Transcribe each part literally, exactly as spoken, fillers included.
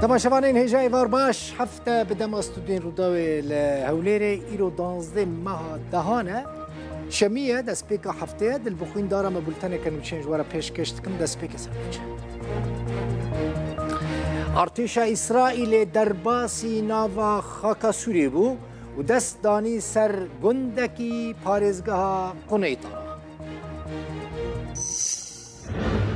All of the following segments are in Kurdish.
Temaşevanên hêja êvar baş, hefte bi dema stûdyoyên Rûdawê li Hewlêrê, îro danzdeh meha dehan e. Şemî ye, destpêka heftê ye, dilbixwîn dara me bulteneke nûçeyên ji we re pêşkêş dikim, destpêkê ser nûçe. Artêşa Îsraîlê derbasî nava xaka Sûriyê bû û dest danî ser gundekî parêzgeha Quneytara.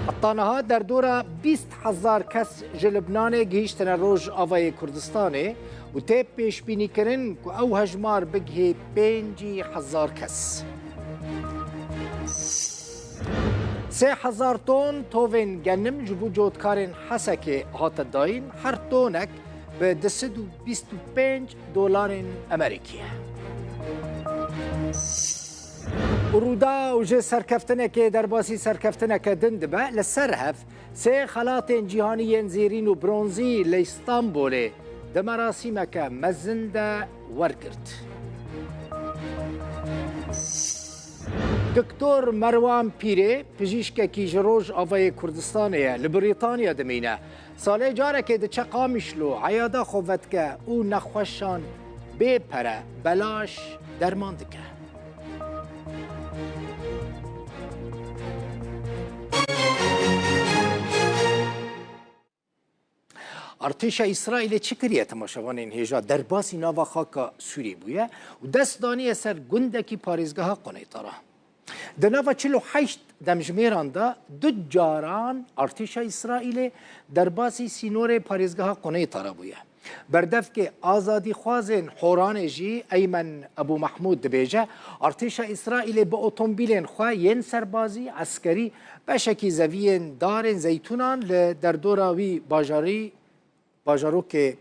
Heta niha derdora bîst hezar kes ji Libnanê gihîştine Rojavayê Kurdistanê û tê pêşbînîkirin ku ew hejmar bigihê pêncî hezar kes. Sê hezar ton tovên genim ji bo cotkarên Hesekê hate dayîn, her tonek bi du sed û bîst û pênc dolarên Amerîkî ye. Rûdaw ji serkeftinekê derbasî serkeftineke din dibe. Li ser hev sê xelatên cîhanî yên zêrîn û bronzî li Îstanbulê di merasîmeke mezin de wergirt. Doktor Merwan Pîrê, pijîşkekî ji Rojavayê Kurdistanê ye, li Brîtanya dimîne. Salê carekê diçe Qamişlo, eyada xwe vedike û nexweşan bê pere, belaş derman dike. Artêşa Îsraîlê çi kiriye temaşevanên hêja? Derbasî nava xaka Sûriyê bûye û dest daniye ser gundekî parêzgeha Quneytara. Di nava çil û heşt demjimêran de du caran artêşa Îsraîlê derbasî sînorê parêzgeha Quneytara bûye. Berdevkê azadîxwazên Horanê jî Eymen Ebû Mehmûd dibêje, artêşa Îsraîlê bi otomobîlên xwe yên serbazî, eskerî, beşekî zeviyên darên zeytûnan li derdora wî bajarî, bajarokê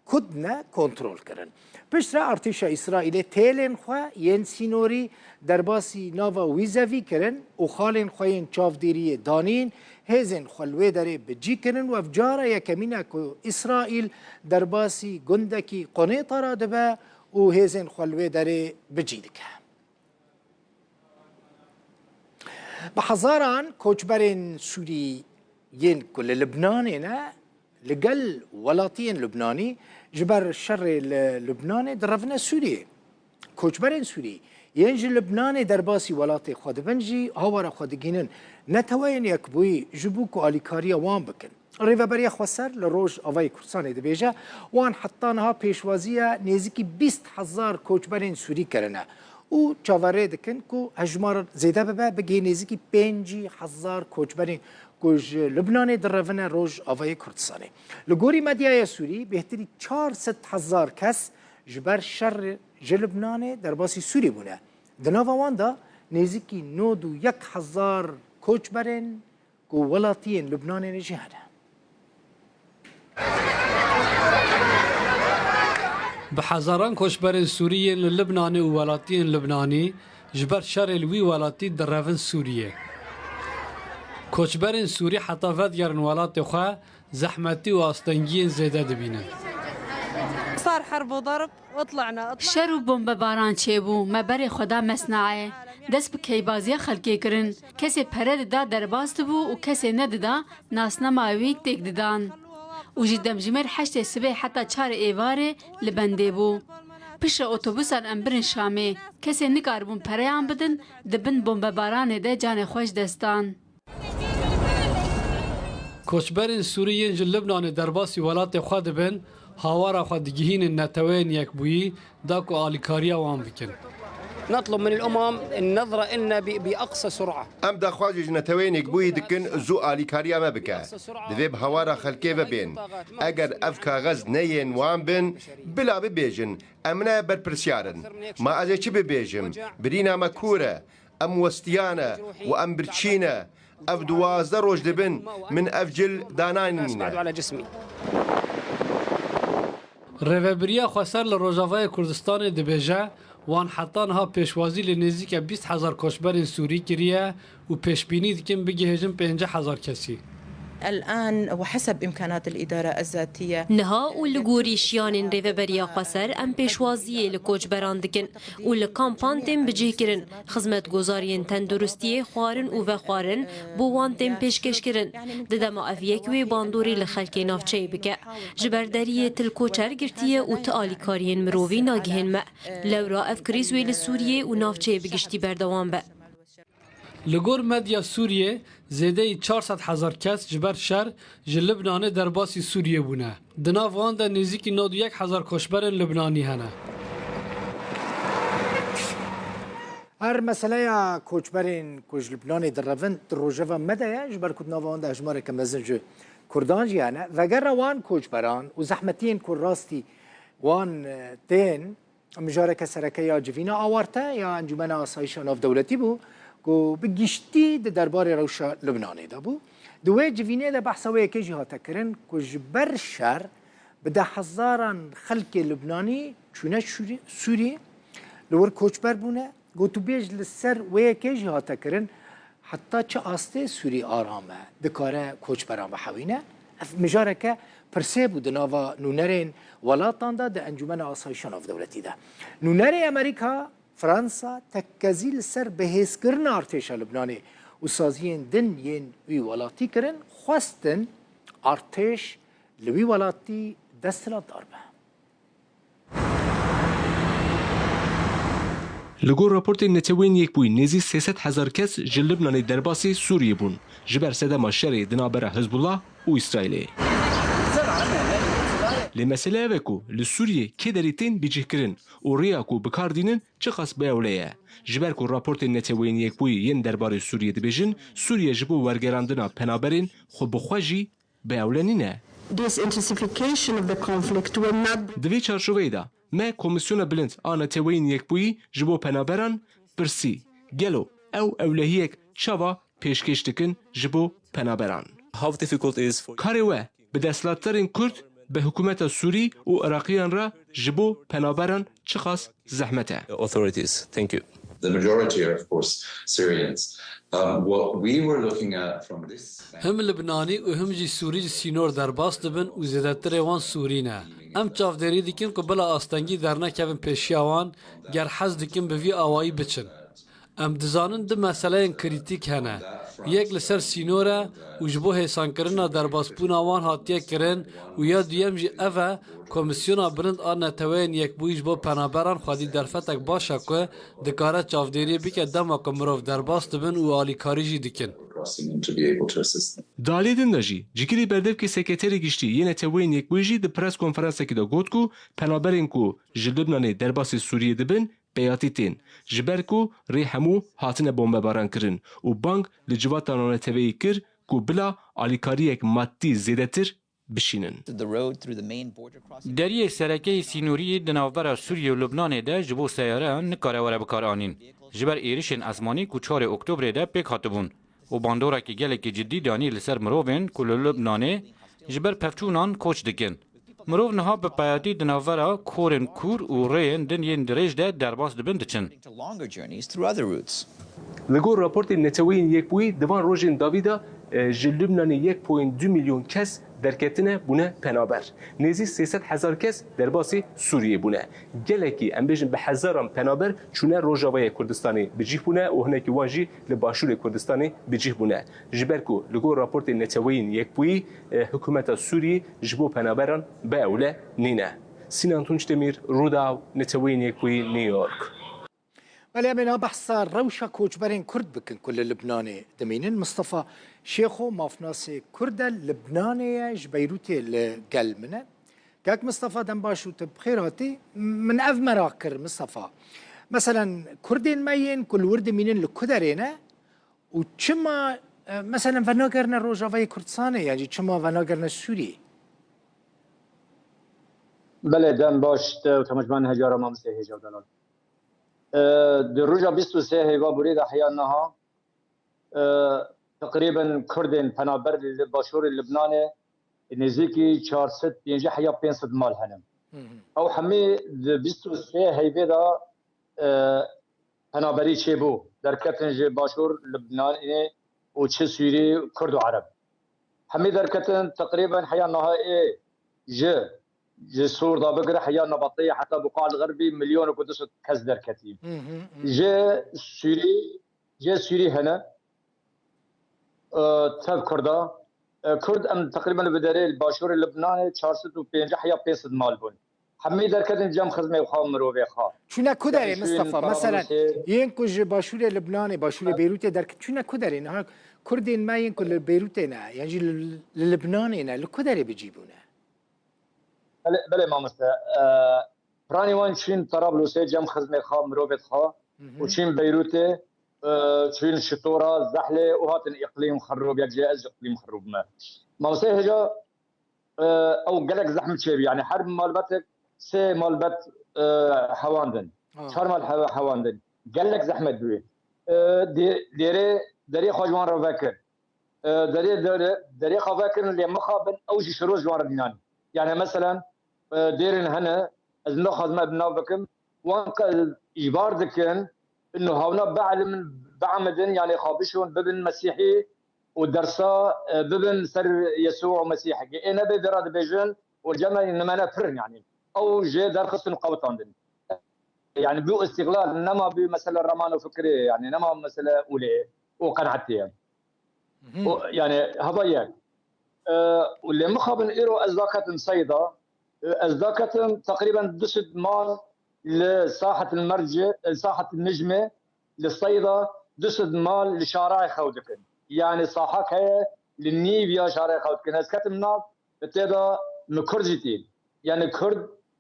Kudne kontrol kirin. Piştre artêşa Îsraîlê têlên xwe yên sînorî derbasî nava wî zevî kirin û xalên xwe yên çavdêriyê danîn, hêzên xwe li wê derê bi cî kirin û ev cara yekemîn e ku Îsraîl derbasî gundekî Qunêtara dibe û hêzên xwe li wê derê bi cî dike. Bi hezaran koçberên Sûrî yên ku li Libnanê ne, li gel welatiyên Libnanî ji ber şerê li Libnanê direvine Sûriyê. Koçberên Sûrî yên ji Libnanê derbasî welatê xwe dibin jî hawara xwe digihînin Neteweyên Yekbûyî ji bo ku alîkariya wan bikin. Rêveberiya Xweser li Rojavayê Kurdistanê dibêje, wan heta niha pêşwaziya nêzîkî bîst hezar koçberên Sûrî kirine û çaverê dikin ku hejmar zêde bibe, bigihê nêzîkî pêncî hezar koçberên ku ji Libnanê direvine Rojavayê Kurdistanê. Li gorî medyaya Sûrî, bêhtirî çar sed hezar kes ji ber şer ji Libnanê derbasî Sûrî bûne. Di nava wan de nêzîkî nod û yek hezar koçberên ku welatiyên Libnanê ne jî hene. Bi hezaran koçberên Sûrî yên li Libnanê û welatiyên Libnanî ji ber şerê li wî welatî direvin Sûriyê. Koçberên Sûrî heta vedigerin welatê xwe, zehmetî û astengiyên zêde dibînin. صار حرب وضرب وطلعنا. Şer û bombebaran çêbû, me berê xwe da Mesnaê. Dest bi keybaziya xelkê kirin. Kesê pere dida derbas dibû û kesê nedida nasnama wî têk didan. Û ji demjimêr heştê sibê heta çarê êvarê li bendê bû. Piştre otobusan em birin Şamê. Kesê nikaribûn pereyan bidin, di bin bombebaranê de canê xwe ji dest dan. Koçberên Sûrî yên ji Libnanê derbasî welatê xwe dibin, hawara xwe digihînin Neteweyên Yekbûyî da ku alîkariya wan bikin. نطلب من الأمم النظرة إلنا ب-، بأقصى سرعة. Em daxwazê ji Neteweyên Yekbûyî dikin zû alîkariya me bike. Divê bi hawara xelkê ve bên. Eger ev kaxez neyên wan bin, bila bibêjin, em ne berpirsyar in. Ma ez ê çi bibêjim? Birîna me kûr e. Em westiyane û em birçî ne. Ev duwazdeh roj dibin min ev cil dananîne. Rêvebiriya Xweser li Rojavayê Kurdistanê dibêje, wan heta niha pêşwazî li nêzîke bîst hezar koçberên Sûrî kiriye û pêşbînî dikin bigihêjin pêncî hezar kesî. الآن وحسب إمكانات الإدارة الذاتية. Niha û li gorî şiyanên Rêveberiya Xweser em pêşwaziyê li koçberan dikin û li kampan tên bicihkirin. Xizmetgozariyên tenduristiyê, xwarin û vexwarin bo wan tên pêşkêşkirin. Di dema ev yek wê bandorê li xelkê navçeyê bike. Ji ber deriyê til koçer girtiye û ti alîkariyên mirovî nagihên me. Lewra ev krîz wê li Sûriyê û navçeyê bi giştî berdewam be. Li gor medya Sûriyê, zêdeyî çar sed hezar kes ji ber şer ji Libnanê derbasî Sûriyê bûne. Di nav wan de nêzîkî nod û yek hezar koçberên Libnanî hene. Her meseleya koçberên ku ji Libnanê direvin di rojeva me de ye, ji ber ku di nava wan de hejmareke mezin ji Kurdan jî hene. Vegera wan koçberan û zehmetiyên ku rastî wan, e, tên, mijareke sereke ya civîna awarte ya Encûmena Asayîşa Navdewletî bû ku bi giştî di derbarê rewşa Libnanê de bû. Di wê civînê de behsa wê yekê jî hate kirin ku ji ber şer bi dehhezaran xelkê Libnanî çûne Şûrî-, Sûrî, li wir koçber bûne. Gotûbêj li ser wê yekê jî hate kirin, heta çi astê Sûrî aram e, dikare koçberan bihewîne? Ev mijareke pirsê bû di nava nûnerên welatan de di Encûmena Asayîşa Navdewletî de. Nûnerê Amerîka, Fransa tekkezî li ser bihêzkirina artêşa Libnanê û saziyên din yên wî welatî kirin, xwestin artêş li wî welatî desthilatdar be. Li gor raportên Neteweyên Yekbûyî, nêzî sê sed hezar kes ji Libnanê derbasî Sûriyê bûn, ji ber sedema şerê di navbera Hizbullah û Îsraîlê. Lê mesele ev e ku li Sûriyê kê derî tên bicihkirin û rêya ku bi kar dînin çiqas bi ewle ye. Ji ber ku raportên Neteweyên Yekbûyî yên derbarê Sûriyê dibêjin, Sûriye ji bo wergerandina penaberên xwe bi xwe jî bi ewle nîne. This intensification of the conflict will not bring Di vê çarçoveyê de me Komîsyona Bilind a Neteweyên Yekbûyî ji bo Penaberan pirsî, gelo ew ewlehiyek çawa pêşkêş dikin ji bo penaberan? How difficult it is for Karê we bi desthilatdarên Kurd, bi hikûmeta Sûrî û Iraqiyan re ji bo penaberan çiqas zehmet e? Authorities? Thank you. The majority are, of course, Syrians. Um, what we were looking at from this Him Libnanî û him jî Sûrî ji sînor derbas dibin û zêdetirê wan Sûrî ne. Em çavdêrî dikin ku bila astengî dernekevin pêşiya wan, ger hez dikin bi vî awayî biçin. Em dizanin du meseleyên krîtîk hene. Yek li ser sînor e û ji bo hêsankirina derbasbûna wan hatiye kirin û ya duyem jî ev e, Komîsyona Bilind a Neteweyên Yekbûyî ji bo penaberan xwedî derfetek baş e ku dikare çavdêriyê bike dema ku mirov derbas dibin û alîkarî jî dikin. crossing them to be able to assist them. Di aliyê din de jî, cîgirî berdevkê Sekreterê Giştî yê Neteweyên Yekbûyî jî di pres konferansekî de got ku penaberên ku ji Libnanê derbasî Sûriyê dibin, peyatî tên, ji ber ku rê hemû hatine bombebaran kirin û bang li civata naneteweyî kir ku bila alîkariyek madî zêdetir bişînin. Deriyê serekeyî sînorî di navbera Sûriyê û Lubnanê de ji bo seyareyan nikare were bikaranîn. Ji ber êrişên esmanî ku çarê Oktobrê de pêk hatibûn û bandorekî gelekî cidî danî li ser mirovên ku li Lubnanê ji ber pevçûnan koç dikin. Mirov niha bi peyatî di navbera korên kûr û rêyên din yên dirêj de derbas dibin diçin. Li gor raportên Neteweyên Yekbûyî di van rojên dawî de, e, ji Lubnanê yek point du milyon kes derketine bûne penaber. Nêzî sê sed hezar kes derbasî Sûriyê bûne. Gelekî, em bêjin bi hezaran penaber çûne Rojavayê Kurdistanê bicih bûne û hinekî wan jî li Başûrê Kurdistanê bicih bûne. Ji ber ku li gor raportên Neteweyên Yekbûyî, e, hikûmeta Sûriyê ji bo penaberan bi ewle nîne. Sînan Tunç Demîr, Rûdaw, Neteweyên Yekbûyî, New York. Belê, em ê niha behsa rewşa koçberên Kurd bikin ku li Libnanê dimînin. Mistefa Şêxo, mafnasê Kurd e, Libnanê ye, ji Beyrûtê li gel min e. Kak Mistefa, dem baş û tu bi xêr hatî. Min ev meraq kir, Mistefa. Meselen, Kurdên me yên ku li wir dimînin li ku derê ne û çima, e, meselen, venagerine Rojavayê Kurdistanê, yan jî çima venagerine Sûriyê? Belê, dem baş te û temajman hejara mamostê hêja û delal. E, di roja bîst û sê heyva borî de heya niha, e, teqrîben Kurdên penaber li başûrê Libnanê nêzîkî çar sed pêncî heya pênc sed mal hene. Ew hemî di bîst û sê heyvê de, e, penaberî çêbû. Derketin ji başûr Libnanê û çi Sûrî, Kurd û Ereb. Hemî derketin, teqrîben heya niha ê ji, ji Sûr da bigire heya Nabatiyê heta Buqal Xerbî milyon û du sed kes derketî. Hı hı, hı. Ji Sûrî, ji Sûrî hene, e, tev Kurda. E, Kurd em teqrîben bi derê li başûrê Libnanê çar sed û pêncî heya pênc sed mal bûn. Hemî derketin cem xizmê xwe, mirovê xwe. Çûne ku derê, yani, Mistefa? Mesela, yên ku ji başûrê Libnanê, başûrê Beyrûtê derket, çûne ku derê? Niha Kurdên me yên ku li Beyrûtê ne, yan jî li, li Libnanê ne, li ku derê bi cî bûne? Belê, belê mamoste. E, piranî wan çûn Tarablosê cem xizmê xwe, mirovê xwe, Hı hı. û çûn Beyrûtê, e, çûn Şitora, Zehlê û hatin îqlîm xirûb, yek jê ez îqlîm xirûb me. Mamoste hêja, e, ew gelek zehmet çêbû. Yani her malbetek sê malbet, e, hewandin. Ha. Çar mal hewe-, hewandin. Gelek zehmet bû. E, dê-, dêrê, derê xwe ji wan re vekir. E, derê, derê, derê xwe vekirin lê mixabin ew jî şiroz ji wan re dînan. Yani meselen, e, dêrên hene, ez naxwazim ev nav bikim, wan ke îcbar dikin, inu hawna be'limin, be'midin, yani xwe bişon, bibin Mesîhî, û dersa, e, bibin ser Yesû û Mesîh. Ê nebe vê re dibêjin û cem me nimene pir in, yanî. Ew jê derxistin û qewitandin. Yani bû îstîqlal, nema bû mesele raman û fikirê, yani nema mesele olê û qenaetê ye. Mhm. Û, yani hava ye. E, û lê mixabin îro ez daketim Seyda, e, ez daketim teqrîben du sed mal li Sahet el Merci, e, Sahet el Necmê, li Seyda du sed mal li şarayê xew dikin. Yani sahak heye, li nîv ya şarayê xew dikin. Ez ketim nav, tê de mi Kurd jî tî. Yani Kurd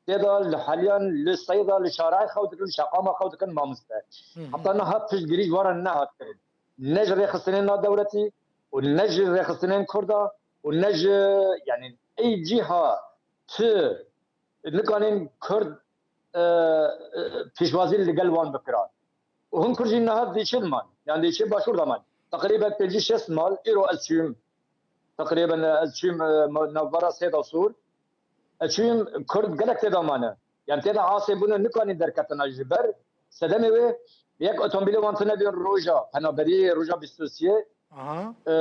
tê de li heliyan li Seyda li şarayê xew dikin, li şeqama xew dikin mamoste. Hı hı. Heta niha piştgirî ji wan re nehat kirin. Ne ji rêxistinên na dewletî û ne ji rêxistinên Kurda û ne ji, yani ey cîha tu nikanên Kurd, e, e, pêşwazî li gel wan bikira. Û hin Kurd jî niha dîçe man. Yani dîçe başûr de man. Teqrîben pêncî şêst mal îro ez çûyim. Teqrîben ez çûyim, e, ma-, navbera Sêda Sûr. Ez çûyim Kurd gelek tê de mane. Yani tê de asê bûne nikanî derketina ji ber sedemê wê yek otomobîlê wan tune bûn roja, penaberiyê roja bîst û sê. Aha. E,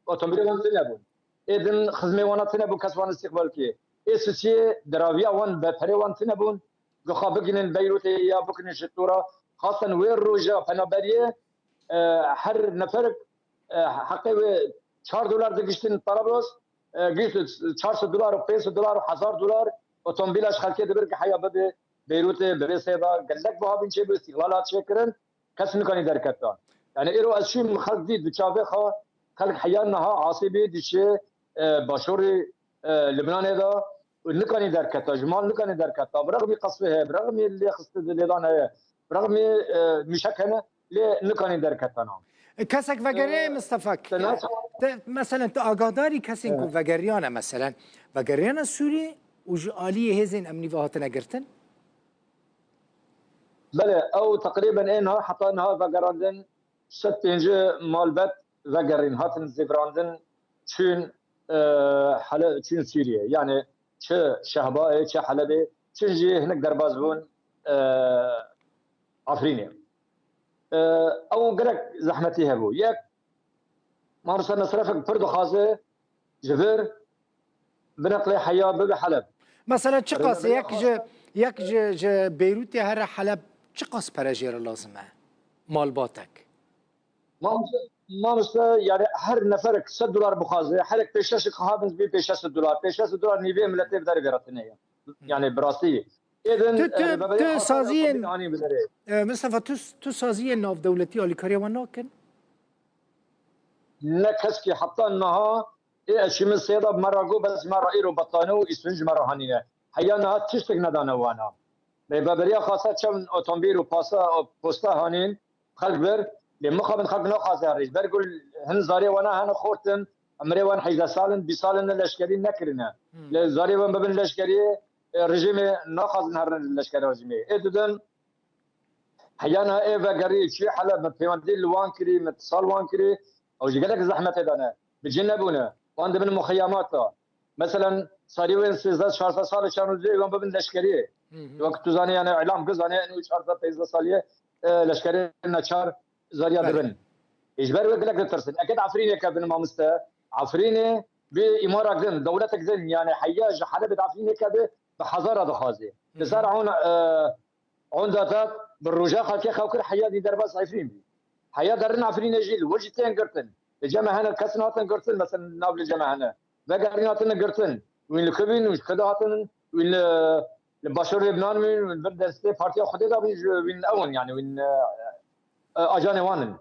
otomobîlê wan tune bûn. Ê din xizmê wana tune bû, kes wan îstîqbal kê. Ê sisiyê diraviya wan, be perê wan tune bûn. Gixa bigînin Beyrûtê ya bikinin ji tora. Xasten wê roja penaberiyê, e, her neferek, e, heqê wê çar dolar digiştin Tarablos, e, gişt çar sed dolar û pênc sed dolar û hezar dolar otomobîla ji xelkê dibir ki heya bibe Beyrûtê, bi vê sêda gelek buha bin çêbû, îstîqlal hat çêkirin. Kes nikanî derketa. Yani îro ez çûm xelk dît bi çavê xwe, xelk heya niha asê bê diçe, e, başûrê, e, Libnanê de û nikanî derketa, ji mal nikanî derketa. Bi rexmî qesfê heye, bi rexmî lêxistin lêdan heye, bi rexmî, e, mîşek hene, lê nikanî derketana. E, kesek vegerê, e, Mistefa, te, e, nasıl? Te, meselen, tu agadarî kesên, e, ku vegeriyane, meselen, vegeriyane Sûrî û ji aliyê hêzên emnî ve hatine girtin? Belê, ew teqrîben ê niha heta niha vegerandin sed pêncî malbet vegerîn, hatin zêvirandin, çûn, e, Hele-, çûn Sûriyê. Yani çi Şehbayê, çi Helebê, çi jî hinek derbas bûn, e, Efrînê. E, ew gelek zehmetî hebû. Yek, Mamoste, mesrefek pir dixwaze ji vir bineqle heya bibe Heleb. Mesela çiqas Rêveberiya yek ji, xwe yek ji, ji Beyrûtê here Heleb çiqas pere jê re lazim e? Malbatek. Mamoste, mamoste, yani her neferek sed dolar bixwaze, herek pêşeşek xwe habin bi pêşeş sed dolar, pêşeş sed dolar nîvê miletê bi derê vêretine ye. Yani bi rastî. Êdin, tu, tu, e, tu saziyên, anî bi derê. E, Mistefa, tu, tu saziyên navdewletî alîkariya wan nakin? Ne keskî heta niha, ê, ez çûme sêda me re got, bes me re îro betane û îsfin ji me re hanîne. Heya niha tiştek nedane wana. Rêveberiya xwesta çend otomobîl û pasa, posta hanîn, xelk bir, lê mixabin xelk naxwaze herî. Ji ber ku hin zarê wana hene xortin, emirê wan heyzdeh sal in, bîst sal in leşkerî nekirine. Hmm. Lê zarê wan bibin leşkeriyê, e, rejîmê naxwazin herin leşkerê rejîmê. Ê didin, Heyana ê vegerî çû Heleb, min pêwendî li wan kirî, min tisal wan kirî, ew ji gelek zehmetê de ne. Bi cin nebûne. Wan dibin muxeyemata. Meselen, sarî wên sêzdeh çardeh salê çan û duyê wan bibin leşkeriyê. Hı hı. Wek tu zanî, yani, îlam ki zanî, ên û çardeh pêzdeh salî ye, e, leşkerê neçar zariya Belê. dibin. Ê, ji ber wê gelek ditirsin. Eke di Efrînê kevin mamoste, Efrînê bi îmarak din, dewletek din, yani heya ji Helebê di Efrînê keve bi hezara dixwaze. Li ser on, e, on datat bi roja xelkê xew kir, heya dî derbas Efrîn bî. Heya derin Efrînê jî li wir jî tên girtin. Li cem me hene kes hatin girtin, mesela nav li cem me hene. Vegerîn hatine girtin. Wîn li ku bîn, wîn ji ku de hatin, wîn li, li Başûr Lubnan bîn, wîn vir destê Partiya Xwedê de bûn, ji wîn ew in, yani wîn, e, e, ajanê wan in.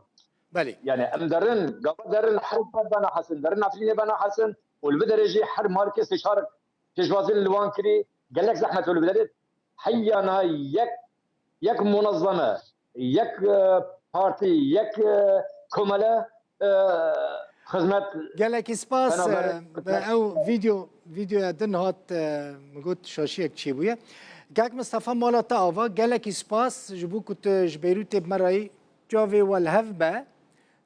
Belê. Yani em derin, gava derin her ber bana hesin, derin Efrînê bana hesin, û li vê derê jî her malkê sê çar pêşwazî li wan kirî, gelek zehmet û li vê derê heya niha yek, yek munezzeme, yek, e, partî, yek, e, komele, e, xizmet Gelekî spas, penaber e, bi ew vîdeo, vîdeoya din hat, e, min got şaşiyek çêbûye. Kak Mistefa, mala te ava, gelekî spas ji bo ku tu ji Beyrûtê bi me re yî, çavê we li hev be.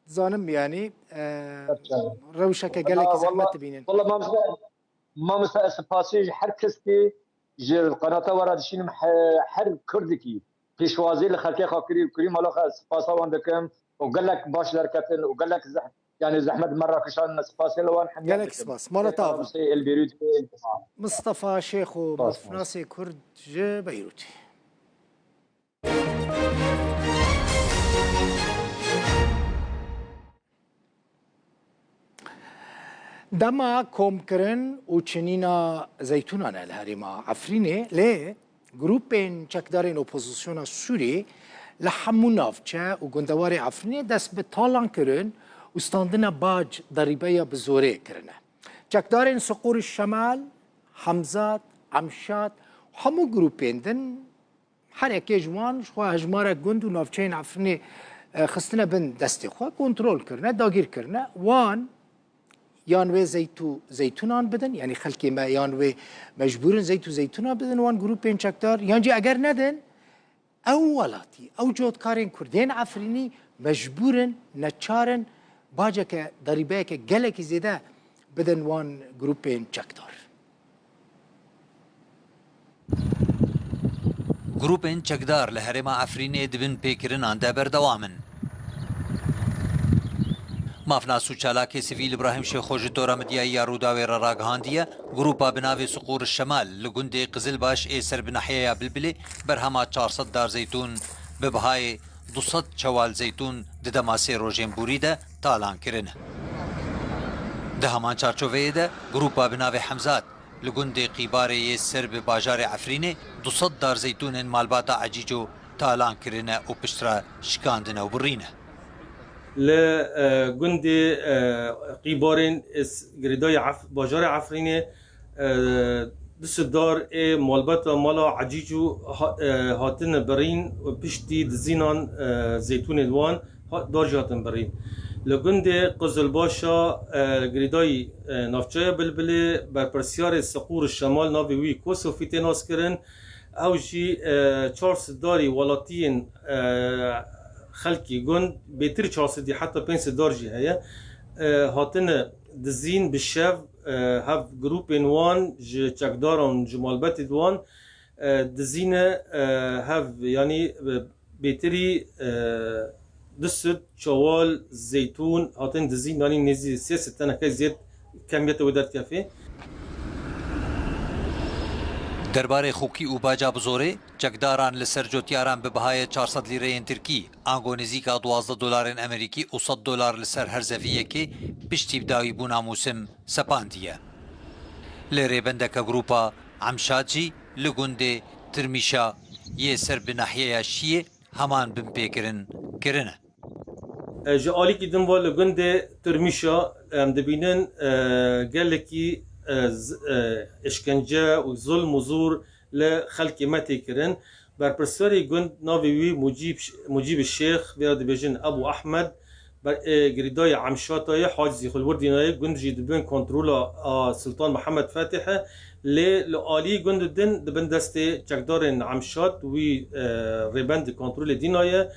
Dizanim, yanî, e, rewşeke gelekî Aa, zehmet wala, dibînin. Wala mamoste, mamoste, ez spasî ji her kesekî ji qenata we re dişînim, he-, her Kurdekî pêşwazî li xelkê xwe kirî û kirî mala xwe, spasa wan dikim û gelek baş derketin û gelek zeh-, yani zehmet me rakişandin, spasê li wan hemiyan Gelek dikim. spas. Mala te ava. Mamoste El Beyrûtê. Mistefa Şêxo, Spas, spas. mafnasê Kurd ji Beyrûtê. Dema komkirin û çinîna zeytûnan e li herêma Efrînê, lê grûpên çekdarên opozisyona Sûrî li hemû navçe û gundewarê Efrînê dest bi talan kirin û standina bac derîbeya bi zorê kirine. Çekdarên Siqûr Şemal, Hemzat, Emşat, hemû grûpên din Her yekê ji wan ji xwe hejmarek gund û navçeyên Efrînê, e, xistine bin destê xwe, kontrol kirine, dagîr kirine. Wan yan wê zeyt û zeytûnan bidin, yanî xelkê me yan wê mecbûr in zeyt û zeytûnan bidin wan grûpên çekdar, yan jî eger nedin, ew welatî, ew cotkarên Kurd yên Efrînî mecbûr in, neçar in baceke, derîbeyeke gelekî zêde bidin wan grûpên çekdar. Grûpên çekdar li herêma Efrînê di bin pêkirinan de berdewam in. Mafnas û çalakê sivîl Îbrahîm Şêxo ji tora medyayî ya Rûdawê re ragihandiye, grûpa bi navê Siqûr Şemal li gundê Qizilbaş ê ser bi nahyeya Bilbilê berhema çar sed dar zeytûn bi bihayê du sed çewal zeytûn di dema sê rojên borî de talan kirine. Di heman çarçoveyê de grûpa bi navê Hemzat li gundê Qîbarê yê ser bi bajarê Efrînê du sed dar zeytûnên malbata Ecîco talan kirine û piştre şikandine û birîne. Li, e, gundê, e, Qîbarên, e, s-, girêdayî Ef-, bajarê Efrînê, e, du sed dar ê malbata mala Ecîco ha-, e, hatine birîn û piştî dizînan, e, zeytûnê di wan ha-, dar jî hatin birîn. Li gundê Qizilbaşa, e, girêdayî, e, navçeya Bilbilê, berpirsiyarê Siqûr Şemal, navê wî Kosofî tê naskirin, ew jî, e, çar sed darî welatiyên, e, xelkî gund, bêtir çar sedî heta pênc sed dar jî heye, e, hatine dizîn bi şev, e, hev grûpên wan ji çekdaran, ji malbetê di wan, e, dizîne, e, hev, yanî, e, bêtirî, e, du sed çewal zeytûn hatin dizîn, yanî nêzî sê sed teneke zêd kemiyeta wê derdikeve. Derbarê xokî û baca bi zorê, çekdaran li ser cotyaran bi bihayê çar sed lîreyên tirkî, ango nêzîka duwazdeh dolarên amerîkî û sed dolar li ser her zeviyekê piştî bi dawîbûna mûsim sepandiye. Lê rêbendeke grûpa Emşad jî li gundê Tirmîşa yê ser bi nahyeya Şiyê heman binpêkirin kirine. E, ji alîkî din ve li gundê Tirmîşa em dibînin, e, gelekî, e, z-, e, işkence û zulm û zor li xelkê me tê kirin. Berpirsiyarê gund navê wî Mucîb, Mucîb Şêx, vê re dibêjin Ebû Ehmed, ber-, ê, girêdayî Emşatayê, Hac Zîxulwir Dînayê, gund jî di bin kontrola a Sultan Mihemed Fetih e. Lê li alî gund û din di bin destê çekdarên Emşat wî, e, rêbend kontrolê dîna ye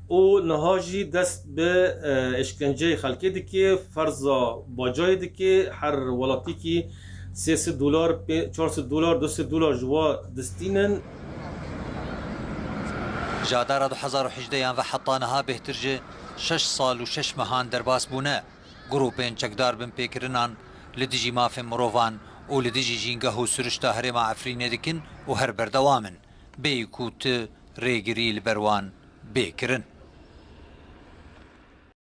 û niha jî dest bi, e, êşkenceyê xelkê dike, ferza bacayê dike, her welatîkî sê sed dolar, pê-, çar sed dolar, du sed dolar ji wa distînin. Ji adara du hezar û hejdeh yan ve heta niha bêhtir ji şeş sal û şeş mehan derbas bûne. Grûpên çekdar binpêkirinan li dijî mafên mirovan û li dijî jîngeh û sirişta herêma Efrînê dikin û her berdewam in, bêyî ku ti rêgirî li ber wan bê kirin.